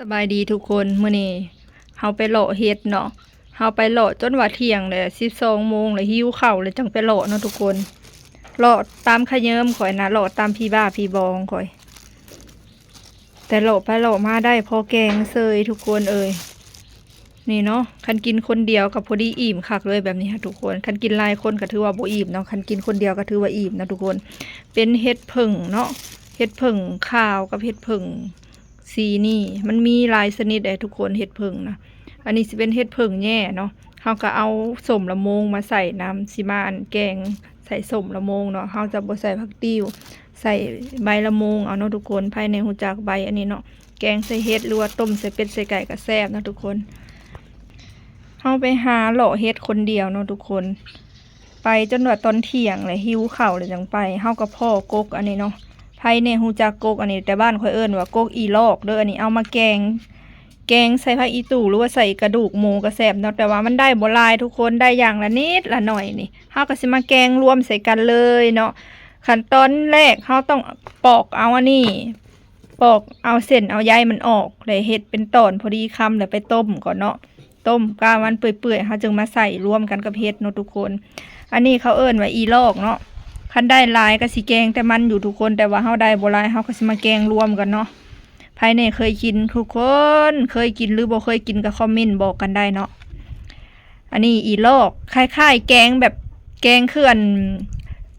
ສະບາຍດີທຸກຄົນ ມື້ນີ້ເຮົາໄປເລາະເຫັດເນາະ ເຮົາໄປເລາະຈົນວ່າທ່ຽງແລ້ວ ສິບສອງໂມງແລ້ວ ຫິວເຂົ້າແລ້ວ ຈັ່ງໄປເລາະເນາະທຸກຄົນ ເລາະຕາມຂະເຢິມຂ້ອຍນະ ເລາະຕາມຜີບ້າຜີບອງຂ້ອຍ ແຕ່ເລາະໄປເລາະມາໄດ້ພໍແກງເສີຍທຸກຄົນເອີຍ. ນີ້ເນາະ ຄັນກິນຄົນດຽວກໍພໍດີອີ່ມຄັກເລີຍແບບນີ້ຫັ້ນທຸກຄົນ ຄັນກິນຫຼາຍຄົນກໍຖືວ່າບໍ່ອີ່ມເນາະ ຄັນກິນຄົນດຽວກໍຖືວ່າອີ່ມເນາະທຸກຄົນ. ເປັນເຫັດເຜິ້ງເນາະ ເຫັດເຜິ້ງຂາວກັບເຫັດເຜິ້ງສີນີ້ ມັນມີຫຼາຍຊະນິດເດ້ທຸກຄົນ ເຫັດເຜິ້ງນະ. ອັນນີ້ຊິເປັນເຫັດເຜິ້ງແຍງເນາະ ເຮົາກໍເອົາສົ້ມລະໂມງມາໃສ່ນຳ ຊິມາອັນແກງໃສ່ສົ້ມລະໂມງເນາະ ເຮົາຈະບໍ່ໃສ່ຜັກຕິ້ວ ໃສ່ໃບລະໂມງເອົາເນາະທຸກຄົນ. ໃຜແດ່ຮູ້ຈັກໃບອັນນີ້ເນາະ ແກງໃສ່ເຫັດ ຫຼືວ່າຕົ້ມໃສ່ເປັດໃສ່ໄກ່ກໍແຊບເນາະທຸກຄົນ. ເຮົາໄປຫາເລາະເຫັດຄົນດຽວເນາະທຸກຄົນ ໄປຈົນວ່າຕອນທ່ຽງແລ້ວ ຫິວເຂົ້າແລ້ວຈັ່ງໄປ. ເຮົາກໍພໍ້ກົກອັນນີ້ເນາະ ໃຜແດ່ຮູ້ຈັກກົກອັນນີ້ ແຕ່ບ້ານຂ້ອຍເອີ້ນວ່າກົກອີຫຼອກເດີ. ອັນນີ້ເອົາມາແກງ ແກງໃສ່ຜັກອີຕູ່ ຫຼືວ່າໃສ່ກະດູກໝູກໍແຊບເນາະ ແຕ່ວ່າມັນໄດ້ບໍ່ຫຼາຍທຸກຄົນ ໄດ້ຢ່າງລະນິດລະໜ້ອຍນີ້ ເຮົາກໍຊິມາແກງລວມໃສ່ກັນເລີຍເນາະ. ຂັ້ນຕອນແລກເຮົາຕ້ອງປອກເອົາອັນນີ້ ປອກເອົາເສັ້ນເອົາໃຍມັນອອກ ແລ້ວເຮັດເປັນຕອນພໍດີຄຳ ແລ້ວໄປຕົ້ມກ່ອນເນາະ ຕົ້ມກະມັນເປື່ອຍໆ ເຮົາຈຶ່ງມາໃສ່ລວມກັນກັບເຫັດເນາະທຸກຄົນ. ອັນນີ້ເຂົາເອີ້ນວ່າອີຫຼອກເນາະ ຄັນໄດ້ຫຼາຍກໍຊິແກງແຕ່ມັນຢູ່ທຸກຄົນ ແຕ່ວ່າເຮົາໄດ້ບໍ່ຫຼາຍ ເຮົາກໍຊິມາແກງລວມກັນເນາະ. ໃຜແດ່ເຄີຍກິນທຸກຄົນ ເຄີຍກິນ ຫຼືບໍ່ເຄີຍກິນກໍຄອມເມັນບອກກັນໄດ້ເນາະ. ອັນນີ້ອີຫຼອກ ຄ້າຍໆແກງແບບແກງຄືອັນ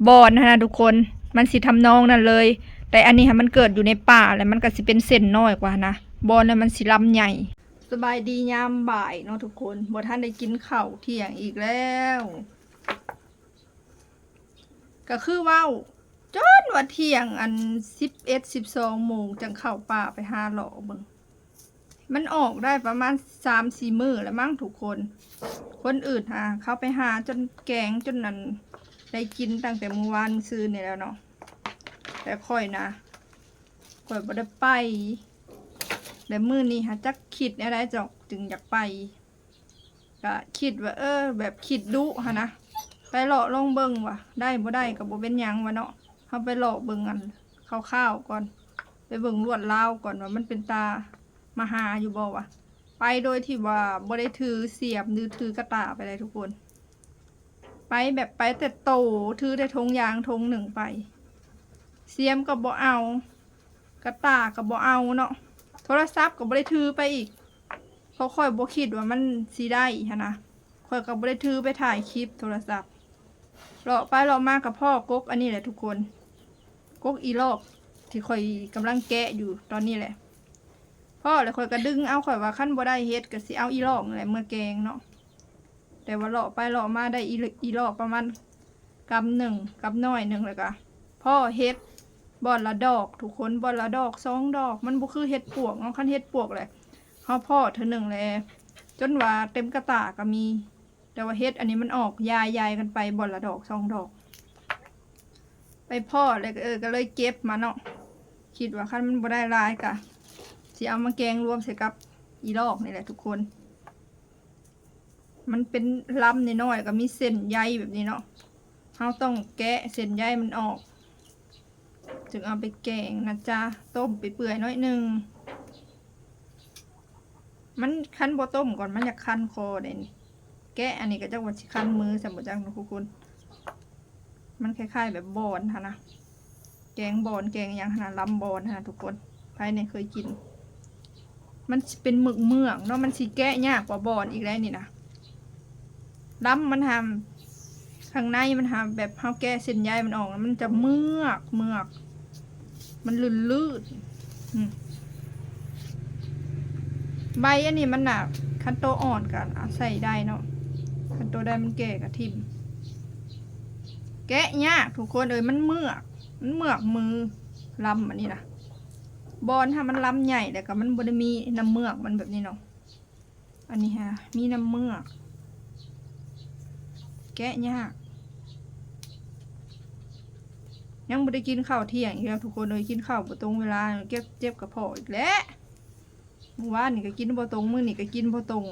ບອນຫັ້ນນະທຸກຄົນ ມັນຊິທຳນອງນັ້ນເລີຍ ແຕ່ອັນນີ້ຫາມັນເກີດຢູ່ໃນປ່າ ແລ້ວມັນກໍຊິເປັນເສັ້ນນ້ອຍກວ່າຫັ້ນນະ ບອນນັ້ນມັນຊິລຳໃຫຍ່. ສະບາຍດີຍາມບ່າຍເນາະທຸກຄົນ ບໍ່ທັນໄດ້ກິນເຂົ້າທ່ຽງອີກແລ້ວ ກໍຄືເວົ້າຈົນວ່າທ່ຽງອັນສິບເອັດ ສິບສອງໂມງ ຈັ່ງເຂົ້າປ່າໄປຫາເລາະເບິ່ງ. ມັນອອກໄດ້ປະມານສາມສີ່ມື້ແລ້ວມັ້ງທຸກຄົນ. ຄົນອື່ນຫາເຂົາໄປຫາຈົນແກງຈົນນັ້ນ ໄດ້ກິນຕັ້ງແຕ່ມື້ວານມື້ຊືນນີ້ແລ້ວເນາະ ແຕ່ຂ້ອຍນະ ຂ້ອຍບໍ່ໄດ້ໄປ. ແລ້ວມື້ນີ້ຫາຈັກຄິດແນວໃດເຈົ້າຈຶ່ງຢາກໄປ ກະຄິດວ່າ ເອີ ແບບຄິດດຸຫັ້ນນະ ໄປເລາະລອງເບິ່ງວ່າ ໄດ້ບໍ່ໄດ້ກໍບໍ່ເປັນຫຍັງວ່າເນາະ. ເຮົາໄປເລາະເບິ່ງອັນຄ່າວໆກ່ອນ ໄປເບິ່ງລວດລາວກ່ອນວ່າມັນເປັນຕາມາຫາຢູ່ບໍ່ວະ. ໄປໂດຍທີ່ວ່າບໍ່ໄດ້ຖືສຽມ ຫຼື ຖືກະຕ່າໄປເລີຍທຸກຄົນ ໄປແບບໄປແຕ່ໂຕ ຖືແຕ່ຖົງຢາງຖົງໜຶ່ງໄປ ສຽມກໍບໍ່ເອົາ ກະຕ່າກໍບໍ່ເອົາເນາະ ໂທລະສັບກໍບໍ່ໄດ້ຖືໄປອີກ ເພາະຂ້ອຍບໍ່ຄິດວ່າມັນຊິໄດ້ຫັ້ນນະ ຂ້ອຍກໍບໍ່ໄດ້ຖືໄປຖ່າຍຄລິບໂທລະສັບ. ເລາະໄປເລາະມາກໍພໍ້ກົກອັນນີ້ແຫຼະທຸກຄົນ ກົກອີຫຼອກທີ່ຂ້ອຍກຳລັງແກະຢູ່ຕອນນີ້ແຫຼະ. ພໍ້ແລ້ວຂ້ອຍກໍດຶງເອົາ ຂ້ອຍວ່າຄັນບໍ່ໄດ້ເຫັດກໍຊິເອົາອີຫຼອກນີ້ແຫຼະເມືອແກງເນາະ. ແຕ່ວ່າເລາະໄປເລາະມາໄດ້ອີ ອີຫຼອກປະມານກຳໜຶ່ງ ກຳໜ້ອຍໜຶ່ງ ແລ້ວກະພໍ້ເຫັດບ່ອນລະດອກທຸກຄົນ ບ່ອນລະດອກສອງດອກ ມັນບໍ່ຄືເຫັດປວກເນາະ. ຄັນເຫັດປວກແຫຼະ ເຮົາພໍ້ເທື່ອໜຶ່ງແຫຼະ ຈົນວ່າເຕັມກະຕ່າກໍມີ ແຕ່ວ່າເຫັດອັນນີ້ມັນອອກຢາຍໆກັນໄປ ບ່ອນລະດອກສອງດອກ ໄປພໍ້ແລ້ວກໍ ເອີ ກໍເລີຍເກັບມາເນາະ. ຄິດວ່າຄັນມັນບໍ່ໄດ້ຫຼາຍກະຊິເອົາມາແກງລວມໃສ່ກັບອີຫຼອກນີ້ແຫຼະທຸກຄົນ. ມັນເປັນລຳນ້ອຍໆ ກໍມີເສັ້ນໃຍແບບນີ້ເນາະ ເຮົາຕ້ອງແກະເສັ້ນໃຍມັນອອກ ຈຶ່ງເອົາໄປແກງນະຈ໊ະ ຕົ້ມໄປເປື່ອຍໜ້ອຍໜຶ່ງ. ມັນ ຄັນບໍ່ຕົ້ມກ່ອນມັນຢາກຄັນຄໍເດ້ນີ້ ແກະອັນນີ້ກໍຈັກວ່າຊິຄັນມືສ່ຳບໍ່ຈັກເນາະທຸກຄົນ. ມັນຄ້າຍໆແບບບອນຫັ້ນນະ ແກງບອນແກງຫຍັງຫັ້ນນະ ລຳບອນຫັ້ນນະທຸກຄົນ. ໃຜແດ່ເຄີຍກິນ ມັນຊິເປັນເມືອກໆເນາະ ມັນຊິແກະຍາກກວ່າບອນອີກແລ້ວນີ້ນະ. ລຳມັນຫາ ຂ້າງໃນມັນຫາ ແບບເຮົາແກະເສັ້ນໃຍມັນອອກ ມັນຈະເມືອກ ເມືອກ ມັນລື່ນໆ. ອືມ ໃບອັນນີ້ມັນໜາ ຄັນໂຕອ່ອນກໍເອົາໃສ່ໄດ້ເນາະ ຄັນໂຕໃດມັນແກ່ກໍຖິ້ມ. ແກະຍາກທຸກຄົນເອີຍ ມັນເມືອກ ມັນເມືອກມື ລຳອັນນີ້ນະ. ບອນຖ້າມັນລຳໃຫຍ່ແລ້ວກໍມັນບໍ່ໄດ້ມີນ້ຳເມືອກມັນແບບນີ້ເນາະ. ອັນນີ້ຫາມີນ້ຳເມືອກ ແກະຍາກ. ຍັງບໍ່ໄດ້ກິນເຂົ້າທ່ຽງອີກແລ້ວທຸກຄົນເອີຍ ກິນເຂົ້າບໍ່ຕົງເວລາ ເຈັບ ເຈັບກະເພາະອີກແລ້ວ. ມື້ວານນີ້ກໍກິນບໍ່ຕົງ ມື້ນີ້ກໍກິນບໍ່ຕົງ.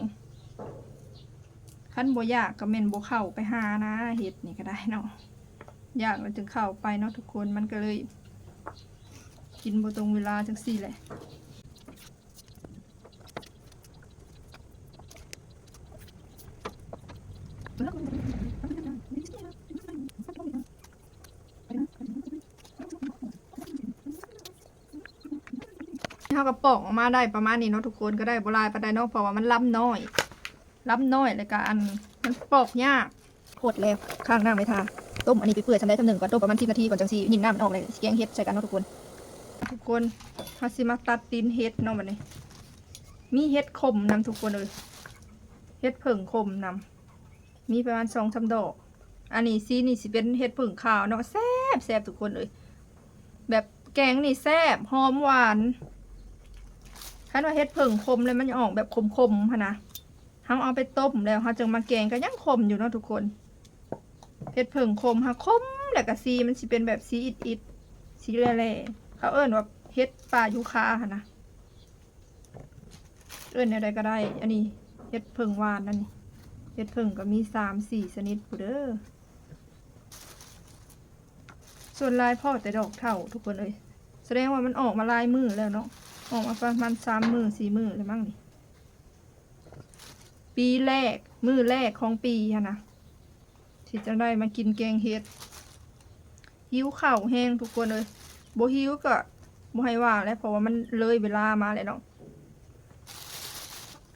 ຄັນບໍ່ຢາກກໍແມ່ນບໍ່ເຂົ້າໄປຫານະ ເຮັດນີ້ກໍໄດ້ເນາະ ຢາກແລ້ວຈຶ່ງເຂົ້າໄປເນາະທຸກຄົນ. ມັນກໍເລີຍກິນບໍ່ຕົງເວລາຈັ່ງຊີ້ແຫຼະ. ເຮົາກໍປອກອອກມາໄດ້ປະມານນີ້ເນາະທຸກຄົນ ກໍໄດ້ບໍ່ຫຼາຍປານໃດເນາະ ເພາະວ່າມັນລຳນ້ອຍ ລຳນ້ອຍ ແລ້ວກໍອັນ ມັນປອກຍາກ. ໂພດແລ້ວ ຄ້າງນ້ຳໄວ້ຖ້າ ຕົ້ມອັນນີ້ໄປເປື່ອຍສ່ຳໃດສ່ຳໜຶ່ງກ່ອນ ຕົ້ມປະມານສິບນາທີກ່ອນ ຈັ່ງຊິຍິນນ້ຳມັນອອກ ແລ້ວຊິແກງເຫັດໃສ່ກັນເນາະທຸກຄົນ. ທຸກຄົນ ເຮົາຊິມາຕັດຕີນເຫັດເນາະບັດນີ້ ມີເຫັດຂົມນຳທຸກຄົນເອີຍ ເຫັດເຜິ້ງຂົມນຳ ມີປະມານສອງສາມດອກ. ອັນນີ້ ສີນີ້ຊິເປັນເຫັດເຜິ້ງຂາວເນາະ ແຊບ ແຊບທຸກຄົນເອີຍ ແບບແກງນີ້ແຊບ ຫອມຫວານ. ຄັນວ່າເຫັດເຜິ້ງຂົມແລ້ວ ມັນຈະອອກແບບຂົມໆຫັ້ນນະ ເຮົາເອົາໄປຕົ້ມແລ້ວ ເຮົາຈຶ່ງມາແກງ ກໍຍັງຂົມຢູ່ເນາະທຸກຄົນ. ເຫັດເຜິ້ງຂົມຫາຂົມ ແລ້ວກໍສີມັນຊິເປັນແບບສີອິດໆ ສີແຫຼ່ໆ ເຂົາເອີ້ນວ່າເຫັດປ່າຢູຄາຫັ້ນນະ. ເອີ້ນແນວໃດກໍໄດ້. ອັນນີ້ເຫັດເຜິ້ງຫວານ ອັນນີ້ເຫັດເຜິ້ງກໍມີສາມສີ່ຊະນິດພຸ້ນເດີ. ສ່ວນຫຼາຍພໍ້ແຕ່ດອກເຖົ້າທຸກຄົນເອີຍ ສະແດງວ່າມັນອອກມາຫຼາຍມື້ແລ້ວເນາະ ອອກມາປະມານສາມມື້ສີ່ມື້ແລ້ວມັ້ງນີ້. ປີແລກ ມື້ແລກຂອງປີຫັ້ນນະ ທີ່ຈະໄດ້ມາກິນແກງເຫັດ. ຫິວເຂົ້າແຮງທຸກຄົນເອີຍ ບໍ່ຫິວກໍບໍ່ໃຫ້ວ່າແຫຼະ ເພາະວ່າມັນເລີຍເວລາມາແລ້ວເນາະ.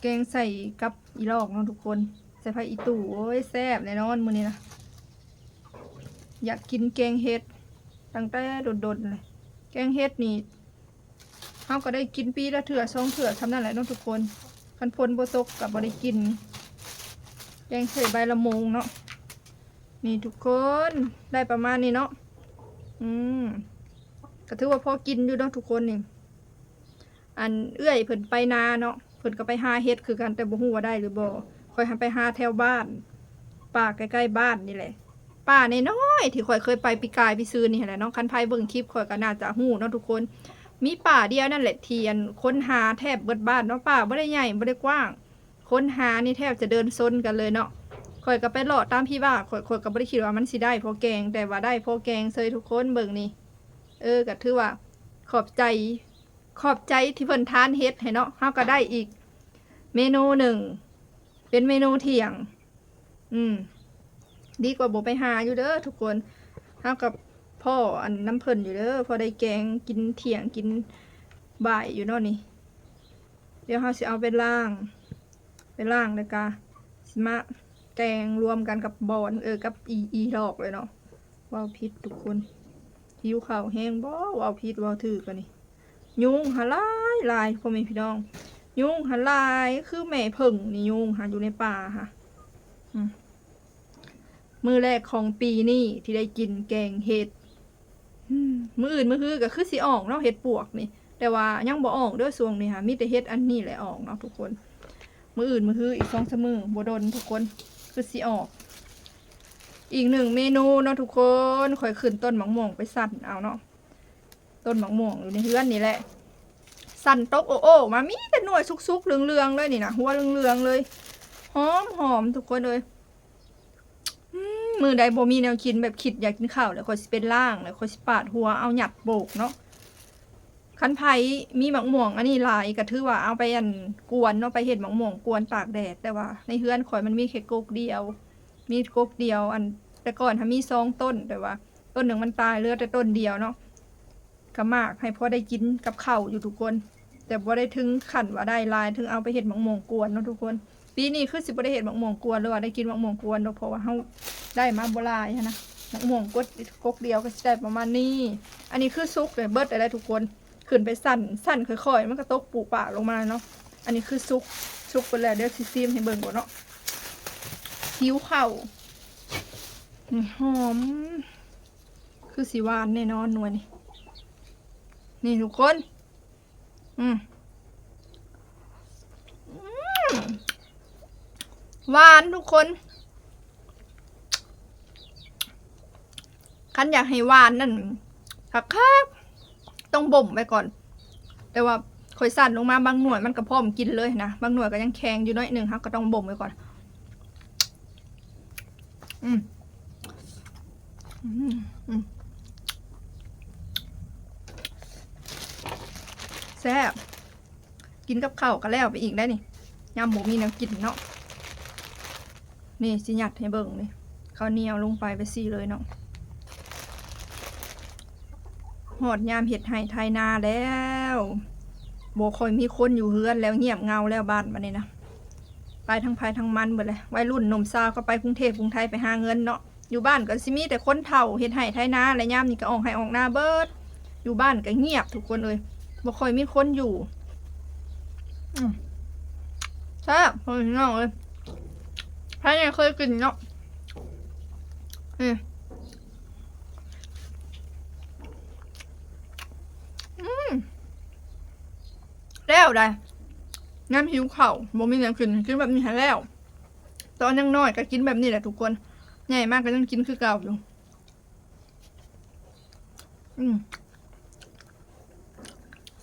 ແກງໃສ່ກັບອີຫຼອກເນາະທຸກຄົນ ໃສ່ຜັກອີຕູ້ ໂອ້ຍ ແຊບແນ່ນອນມື້ນີ້ນະ. ຢາກກິນແກງເຫັດຕັ້ງແຕ່ດົນໆແລ້ວ ແກງເຫັດນີ້ ເຮົາກໍໄດ້ກິນປີລະເທື່ອສອງເທື່ອສ່ຳນັ້ນແຫຼະເນາະທຸກຄົນ ຄັນຝົນບໍ່ຕົກກໍບໍ່ໄດ້ກິນ. ແກງໃສ່ໃບລະໂມງເນາະ ນີ້ທຸກຄົນ ໄດ້ປະມານນີ້ເນາະ. ອືມ ກໍຖືວ່າພໍກິນຢູ່ເນາະທຸກຄົນນີ້. ອັນເອື້ອຍເພິ່ນໄປນາເນາະ ເພິ່ນກໍໄປຫາເຫັດຄືກັນ ແຕ່ບໍ່ຮູ້ວ່າໄດ້ຫຼືບໍ່. ຂ້ອຍຫັ້ນໄປຫາແຖວບ້ານ ປ່າໃກ້ໆບ້ານນີ້ແຫຼະ ປ່ານ້ອຍໆທີ່ຂ້ອຍເຄີຍໄປປີກາຍປີຊືນນີ້ຫັ້ນແຫຼະເນາະ. ຄັນໃຜເບິ່ງຄລິບຂ້ອຍກໍໜ້າຈະຮູ້ເນາະທຸກຄົນ ມີປ່າດຽວນັ້ນແຫຼະທີ່ອັນ ຄົນຫາແທບເບິດບ້ານເນາະ ປ່າບໍ່ໄດ້ໃຫຍ່ບໍ່ໄດ້ກວ້າງ ຄົນຫານີ້ແທບຈະເດີນຊົນກັນເລີຍເນາະ. ຂ້ອຍກໍໄປເລາະຕາມທີ່ວ່າ ຂ້ອຍ ຂ້ອຍກໍບໍ່ໄດ້ຄິດວ່າມັນຊິໄດ້ພໍແກງ ແຕ່ວ່າໄດ້ພໍແກງເຊີຍທຸກຄົນ ເບິ່ງນີ້. ເອີ ກໍຖືວ່າຂອບໃຈ ຂອບໃຈທີ່ເພິ່ນທານເຫັດໃຫ້ເນາະ ເຮົາກໍໄດ້ອີກເມນູໜຶ່ງ ເປັນເມນູທ່ຽງ. ອືມ ດີກວ່າບໍ່ໄປຫາຢູ່ເດີທຸກຄົນ ເຮົາກໍພໍອັນນຳເພິ່ນຢູ່ເດີ ພໍໄດ້ແກງກິນທ່ຽງກິນບ່າຍຢູ່ເນາະນີ້. ດຽວເຮົາຊິເອົາໄປລ້າງ ໄປລ້າງແລ້ວກະຊິມາແກງລວມກັນກັບບອນ ເອີ ກັບອີ ອີຫຼອກເລີຍເນາະ. ເວົ້າຜິດທຸກຄົນ ຫິວເຂົ້າແຮງບໍ ເວົ້າຜິດເວົ້າຖືກ ອັນນີ້ ຍຸງຫັ້ນຫຼາຍໆ ພໍ່ແມ່ພີ່ນ້ອງ ຍຸງຫັ້ນຫຼາຍ ຄືແມ່ເຜິ້ງນີ້ ຍຸງຫັ້ນຢູ່ໃນປ່າຫັ້ນ. ອືມ ມື້ແລກຂອງປີນີ້ທີ່ໄດ້ກິນແກງເຫັດ. ອືມ ມື້ອື່ນມື້ຮືກໍຄືຊິອອກເນາະ ເຫັດປວກນີ້ ແຕ່ວ່າຍັງບໍ່ອອກເດີ ຊ່ວງນີ້ຫາມີແຕ່ເຫັດອັນນີ້ແຫຼະອອກເນາະທຸກຄົນ. ມື້ອື່ນມື້ຮືອີກສອງສາມມື້ບໍ່ດົນທຸກຄົນ ຄືຊິອອກ. ອີກໜຶ່ງເມນູເນາະທຸກຄົນ ຂ້ອຍຂຶ້ນຕົ້ນໝາກມ່ວງໄປສັ່ນເອົາເນາະ ຕົ້ນໝາກມ່ວງຢູ່ໃນເຮືອນນີ້ແຫຼະ ສັ່ນຕົກໂອ້ໆມາ ມີແຕ່ໜ່ວຍສຸກໆເຫຼືອງໆເລີຍນີ້ນະ ຫົວເຫຼືອງໆເລີຍ ຫອມໆ ທຸກຄົນເອີຍ. ອືມ ມື້ໃດບໍ່ມີແນວກິນ ແບບຄິດຢາກກິນເຂົ້າແລ້ວ ຂ້ອຍຊິໄປລ້າງ ແລ້ວຂ້ອຍຊິປາດຫົວເອົາຫຍັດໂບກເນາະ. ຄັນໃຜມີໝາກມ່ວງອັນນີ້ຫຼາຍ ກໍຖືວ່າເອົາໄປອັນກວນເນາະ ໄປເຮັດໝາກມ່ວງກວນຕາກແດດ. ແຕ່ວ່າໃນເຮືອນຂ້ອຍມັນມີແຄ່ກົກດຽວ ມີກົກດຽວ ອັນແຕ່ກ່ອນຫາມີສອງຕົ້ນ ແຕ່ວ່າຕົ້ນໜຶ່ງມັນຕາຍ ເຫຼືອແຕ່ຕົ້ນດຽວເນາະ. ກໍໝາກໃຫ້ພໍໄດ້ກິນກັບເຂົ້າຢູ່ທຸກຄົນ ແຕ່ບໍ່ໄດ້ເຖິງຂັ້ນວ່າໄດ້ຫຼາຍ ເຖິງເອົາໄປເຮັດໝາກມ່ວງກວນເນາະທຸກຄົນ. ປີນີ້ຄືຊິບໍ່ໄດ້ເຮັດໝາກມ່ວງກວນ ຫຼືວ່າໄດ້ກິນໝາກມ່ວງກວນດອກ ເພາະວ່າເຮົາໄດ້ມາບໍ່ຫຼາຍຫັ້ນນະ. ໝາກມ່ວງກົກ ກົກດຽວກໍຊິໄດ້ປະມານນີ້. ອັນນີ້ຄືສຸກເລີຍ ເບິດແລ້ວທຸກຄົນ ຂຶ້ນໄປສັ່ນ ສັ່ນຄ່ອຍໆ ມັນກໍຕົກປຸປະລົງມາເນາະ. ອັນນີ້ຄືສຸກ ສຸກໄປແລ້ວ ດຽວຊິຊີມໃຫ້ເບິ່ງກ່ອນເນາະ. ຫິວເຂົ້າ ອືມ ຫອມ ຄືຊິຫວານແນ່ນອນໜ່ວຍນີ້ ນີ້ທຸກຄົນ. ອືມ ອືມ ຫວານທຸກຄົນ ຄັນຢາກໃຫ້ຫວານນັ້ນຄັກໆ ຕ້ອງບົ່ມໄວ້ກ່ອນ. ແຕ່ວ່າຂ້ອຍສັ່ນລົງມາບາງໜ່ວຍມັນກໍພ້ອມກິນເລີຍນະ ບາງໜ່ວຍກໍຍັງແຂງຢູ່ໜ້ອຍໜຶ່ງ ເຮົາກໍຕ້ອງບົ່ມໄວ້ກ່ອນ. ອືມ ອືມ ອືມ ແຊບ ກິນກັບເຂົ້າກໍແລ້ວໄປອີກໄດ໋ນີ້ ຍາມບໍ່ມີແນວກິນເນາະ. ນີ້ຊິຫຍັດໃຫ້ເບິ່ງນີ້ ເຂົ້າໜຽວລົງໄປ ໄປຊີ້ເລີຍເນາະ. ຮອດຍາມເຮັດໄຮ່ໄຖນາແລ້ວ ບໍ່ຄ່ອຍມີຄົນຢູ່ເຮືອນແລ້ວ ງຽບເຫງົາແລ້ວບ້ານບັດນີ້ນະ ໄປທັງໃຜທັງມັນເບິດແຫຼະ. ໄວລຸ້ນໜຸ່ມສາວກໍໄປກຸງເທບກຸງໄທໄປຫາເງິນເນາະ. ຢູ່ບ້ານກໍຊິມີແຕ່ຄົນເຖົ້າເຮັດໄຮ່ໄຖນາ ແລະຍາມນີ້ກໍອອກໄຮ່ອອກນາເບິດ. ຢູ່ບ້ານກໍງຽບທຸກຄົນເອີຍ ບໍ່ຄ່ອຍມີຄົນຢູ່. ອືມ ແຊບ ພໍ່ແມ່ພີ່ນ້ອງເອີຍ ໃຜຍັງເຄີຍກິນເນາະ. ອືມ ອືມ ແລ້ວໄດ໋ ຍາມຫິວເຂົ້າ ບໍ່ມີຫຍັງກິນ ກິນແບບນີ້ໃຫ້ແລ້ວ. ຕອນຍັງນ້ອຍກໍກິນແບບນີ້ແຫຼະທຸກຄົນ ໃຫຍ່ມາກໍຍັງກິນຄືເກົ່າຢູ່. ອືມ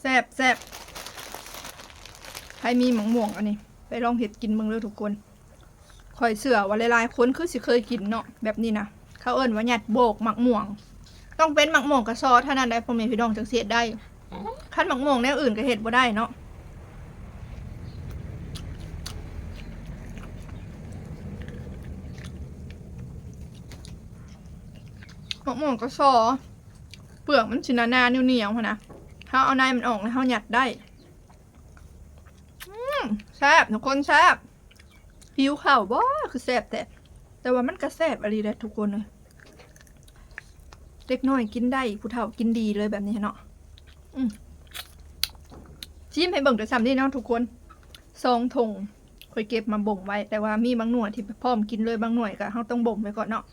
ແຊບ ແຊບ. ໃຜມີໝາກມ່ວງອັນນີ້ ໄປລອງເຮັດກິນເບິ່ງເດີທຸກຄົນ. ຂ້ອຍເຊື່ອວ່າຫຼາຍໆຄົນຄືຊິເຄີຍກິນເນາະ ແບບນີ້ນະ. ເຂົາເອີ້ນວ່າຍັດໂບກໝາກມ່ວງ. ຕ້ອງເປັນໝາກມ່ວງກະຊໍເທົ່ານັ້ນໄດ໋ ພໍ່ແມ່ພີ່ນ້ອງ ຈັ່ງຊິເຮັດໄດ້. ຄັນໝາກມ່ວງແນວອື່ນກໍເຮັດບໍ່ໄດ້ເນາະ. ໝາກມ່ວງກະຊໍ ເປືອກມັນຊິໜາໆ ໜຽວໆ ຫັ້ນນະ. ເຮົາເອົາໃນມັນອອກແລ້ວເຮົາຍັດໄດ້. ອືມ ແຊບທຸກຄົນ ແຊບ. ຫິວເຂົ້າບໍ່ ຄືແຊບແທ້. ແຕ່ວ່າມັນກະແຊບອີ່ຫຼີເດ້ທຸກຄົນເອີຍ ເດັກນ້ອຍກິນໄດ້ ຜູ້ເຖົ້າກິນດີເລີຍແບບນີ້ເນາະ. ອືມ ຊີມໃຫ້ເບິ່ງແຕ່ສ່ຳນີ້ເນາະທຸກຄົນ. ສອງຖົງຂ້ອຍເກັບມາບົ່ງໄວ້ ແຕ່ວ່າມີບາງໜ່ວຍທີ່ພ້ອມກິນເລີຍ ບາງໜ່ວຍກໍເຮົາຕ້ອງບົ່ງໄວ້ກ່ອນເນາະ.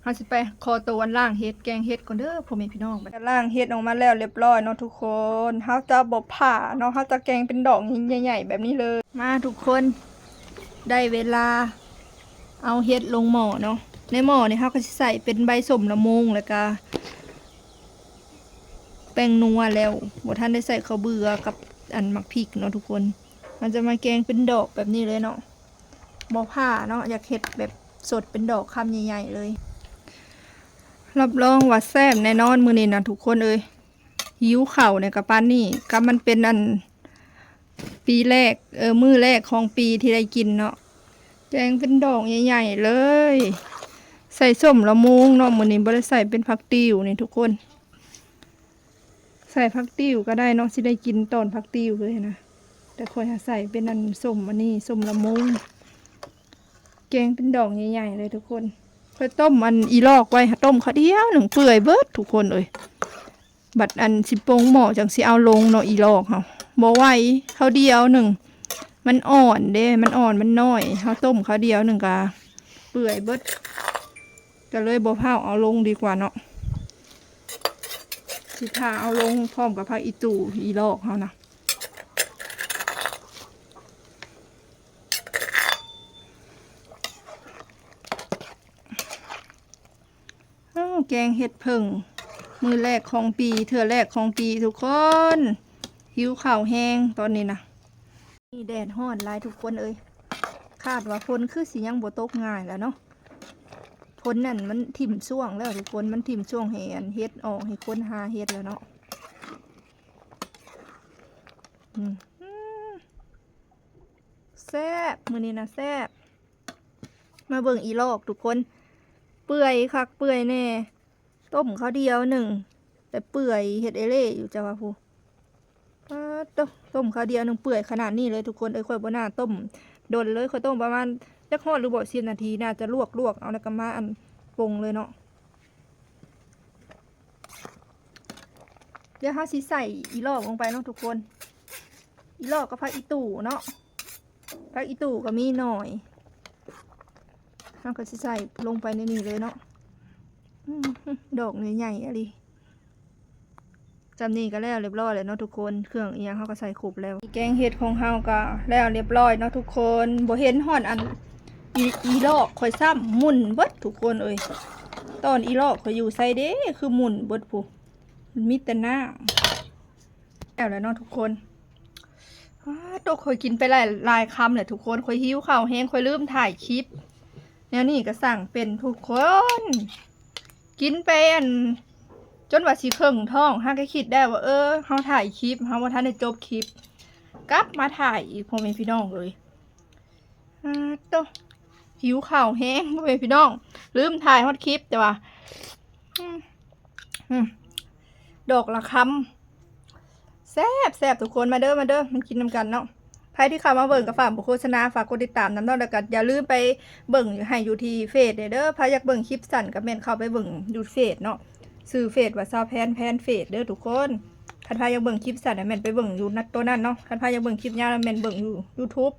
ເຮົາຊິໄປຂໍໂຕລ້າງເຫັດ ແກງເຫັດກ່ອນເດີພໍ່ແມ່ພີ່ນ້ອງ. ລ້າງເຫັດອອກມາແລ້ວຮຽບຮ້ອຍເນາະທຸກຄົນ. ເຮົາຈະບໍ່ຜ່າເນາະ ເຮົາຈະແກງເປັນດອກໃຫຍ່ໆ ແບບນີ້ເລີຍ. ມາທຸກຄົນ ໄດ້ເວລາເອົາເຫັດລົງໝໍ້ເນາະ. ໃນໝໍ້ນີ້ເຮົາກໍຊິໃສ່ເປັນໃບສົ້ມລະມຸງ ແລ້ວກະແປ້ງນົວແລ້ວ ບໍ່ທັນໄດ້ໃສ່ເຂົ້າເບືອກັບອັນໝາກພິກເນາະທຸກຄົນ. ເຮົາຈະມາແກງເປັນດອກແບບນີ້ເລີຍເນາະ ບໍ່ຜ່າເນາະ ຢາກເຮັດແບບສົດເປັນດອກຄຳໃຫຍ່ໆເລີຍ. ຮັບຮອງວ່າແຊບແນ່ນອນມື້ນີ້ນະທຸກຄົນເອີຍ. ຫິວເຂົ້ານີ້ກໍປານນີ້ ກໍມັນເປັນອັນ ປີແລກ ເອີ ມື້ແລກຂອງປີທີ່ໄດ້ກິນເນາະ. ແກງເປັນດອກໃຫຍ່ໆເລີຍ ໃສ່ສົ້ມລະມຸງເນາະ. ມື້ນີ້ບໍ່ໄດ້ໃສ່ເປັນຜັກຕິ້ວນີ້ທຸກຄົນ ໃສ່ຜັກຕິ້ວກໍໄດ້ເນາະ ຊິໄດ້ກິນຕອນຜັກຕິ້ວເລີຍນະ. ແຕ່ຂ້ອຍຫາໃສ່ເປັນອັນສົ້ມອັນນີ້ ສົ້ມລະມຸງ. ແກງເປັນດອກໃຫຍ່ໆເລີຍທຸກຄົນ. ຂ້ອຍຕົ້ມອັນອີຫຼອກໄວ້ ຕົ້ມຄາວດຽວໜຶ່ງເປື່ອຍເບິດທຸກຄົນເອີຍ. ບັດອັນຊິປົງໝໍ້ຈັ່ງຊິເອົາລົງເນາະ ອີຫຼອກເຮົາບໍ່ໄຫວ. ຄາວດຽວໜຶ່ງ ມັນອ່ອນເດ້ ມັນອ່ອນ ມັນນ້ອຍ ເຮົາຕົ້ມຄາວດຽວໜຶ່ງກະເປື່ອຍເບິດ ກໍເລີຍບໍ່ພ້າວເອົາລົງດີກວ່າເນາະ. ຊິຖ້າເອົາລົງພ້ອມກັບຜັກອີ່ຕູ່ ອີຫຼອກເຮົານະ. ອ້າວ ແກງເຫັດເຜິ້ງ ມື້ແລກຂອງປີ ເທື່ອແລກຂອງປີທຸກຄົນ. ຫິວເຂົ້າແຮງຕອນນີ້ນະ. ນີ້ແດດຮ້ອນຫຼາຍທຸກຄົນເອີຍ. ຄາດວ່າຝົນຄືຊິຍັງບໍ່ຕົກງ່າຍແລ້ວເນາະ. ຝົນນັ້ນມັນຖິ້ມຊ່ວງແລ້ວທຸກຄົນ ມັນຖິ້ມຊ່ວງໃຫ້ອັນເຫັດອອກ ໃຫ້ຄົນຫາເຫັດແລ້ວເນາະ. ອືມ ແຊບ ມື້ນີ້ນະແຊບ. ມາເບິ່ງອີຫຼອກທຸກຄົນ ເປື່ອຍຄັກເປື່ອຍແນ່. ຕົ້ມຄາວດຽວໜຶ່ງ ແຕ່ເປື່ອຍເຮັດເອເລ່ຢູ່ ເຈົ້າວ່າພຸ້ນ. ປາດໂທ້ ຕົ້ມຄາວດຽວໜຶ່ງເປື່ອຍຂະໜາດນີ້ເລີຍທຸກຄົນເອີຍ. ຂ້ອຍບໍ່ໜ້າຕົ້ມດົນເລີຍ ຂ້ອຍຕົ້ມປະມານຈັກຮອດຫຼືບໍ່ ສິບນາທີ ໜ້າຈະລວກ ລວກເອົາແລ້ວກໍມາອັນ ປົງເລີຍເນາະ. ດຽວເຮົາຊິໃສ່ອີຫຼອກລົງໄປເນາະທຸກຄົນ ອີຫຼອກກັບຜັກອີ່ຕູ່ເນາະ. ຜັກອີ່ຕູ່ກໍມີໜ່ອຍ ເຮົາກໍຊິໃສ່ລົງໄປໃນນີ້ເລີຍເນາະ. ອືມ ດອກໃຫຍ່ໆ ອີ່ຫຼີ. ສ່ຳນີ້ກໍແລ້ວຮຽບຮ້ອຍແລ້ວເນາະທຸກຄົນ ເຄື່ອງອີ່ຫຍັງເຮົາກໍໃສ່ຄົບແລ້ວ. ແກງເຫັດຂອງເຮົາກໍແລ້ວຮຽບຮ້ອຍເນາະທຸກຄົນ. ບໍ່ເຫັນຮອດອັນ ອີ ອີຫຼອກຂ້ອຍຊ້ຳ ໝຸ່ນເບິດທຸກຄົນເອີຍ. ຕອນອີຫຼອກຂ້ອຍຢູ່ໃສເດ້ ຄືໝຸ່ນເບິດພຸ້ນ ມີແຕ່ນ້ຳ. ແລ້ວແຫຼະເນາະທຸກຄົນ. ອ້າໂທ້ ຂ້ອຍກິນໄປຫຼາຍ ຫຼາຍຄຳແຫຼະທຸກຄົນ ຂ້ອຍຫິວເຂົ້າແຮງ ຂ້ອຍລືມຖ່າຍຄລິບ. ແນວນີ້ກໍຊ່າງເປັນທຸກຄົນ ກິນໄປອັນ ຈົນວ່າຊິເຄິ່ງທ້ອງ ຫາກໍຄິດໄດ້ວ່າ ເອີ ເຮົາຖ່າຍຄລິບ ເຮົາບໍ່ທັນໄດ້ຈົບຄລິບ ກັບມາຖ່າຍອີກ ພໍ່ແມ່ພີ່ນ້ອງເອີຍ. ອາໂຕ ຫິວເຂົ້າແຮງ ພໍ່ແມ່ພີ່ນ້ອງ ລືມຖ່າຍຮອດຄລິບ ແຕ່ວ່າ ອືມ ອືມ ດອກລະຄຳ. ແຊບໆ ທຸກຄົນ ມາເດີ ມາເດີ ມາກິນນຳກັນເນາະ. ໃຜທີ່ເຂົ້າມາເບິ່ງກໍຝາກບໍ່ໂຄສະນາ ຝາກກົດຕິດຕາມນຳເນາະ ແລ້ວກໍຢ່າລືມໄປເບິ່ງໃຫ້ຢູ່ທີ່ເຟສເດ້ອ. ໃຜຢາກເບິ່ງຄລິບສັ້ນກໍແມ່ນເຂົ້າໄປເບິ່ງຢູ່ເຟສເນາະ ຊື່ເຟສວ່າ ຊາວແພນ ແພນເຟສເດີທຸກຄົນ. ຄັນໃຜຢາກເບິ່ງຄລິບສັ້ນນະ ແມ່ນໄປເບິ່ງຢູ່ນັ້ນ ໂຕນັ້ນເນາະ. ຄັນໃຜຢາກເບິ່ງຄລິບຍາວນະ ແມ່ນເບິ່ງຢູ່ YouTube.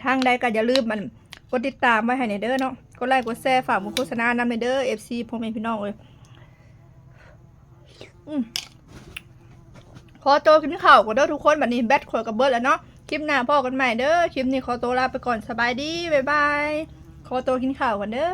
ທາງໃດກໍຢ່າລືມ ອັນ ກົດຕິດຕາມໄວ້ໃຫ້ແດ່ເດີເນາະ ກົດໄລກົດແຊ ຝາກບໍ່ໂຄສະນານຳແດ່ເດີ ເອັຟຊີ ພໍ່ແມ່ພີ່ນ້ອງເອີຍ. ອືມ ຂໍໂຕກິນເຂົ້າກ່ອນເດີທຸກຄົນ. ບັດນີ້ແບັດຂ້ອຍກໍເບິດແລ້ວເນາະ. ຄລິບໜ້າພໍ້ກັນໃໝ່ເດີ. ຄລິບນີ້ຂໍໂຕລາໄປກ່ອນ. ສະບາຍດີ ບາຍບາຍ. ຂໍໂຕກິນເຂົ້າກ່ອນເດີ.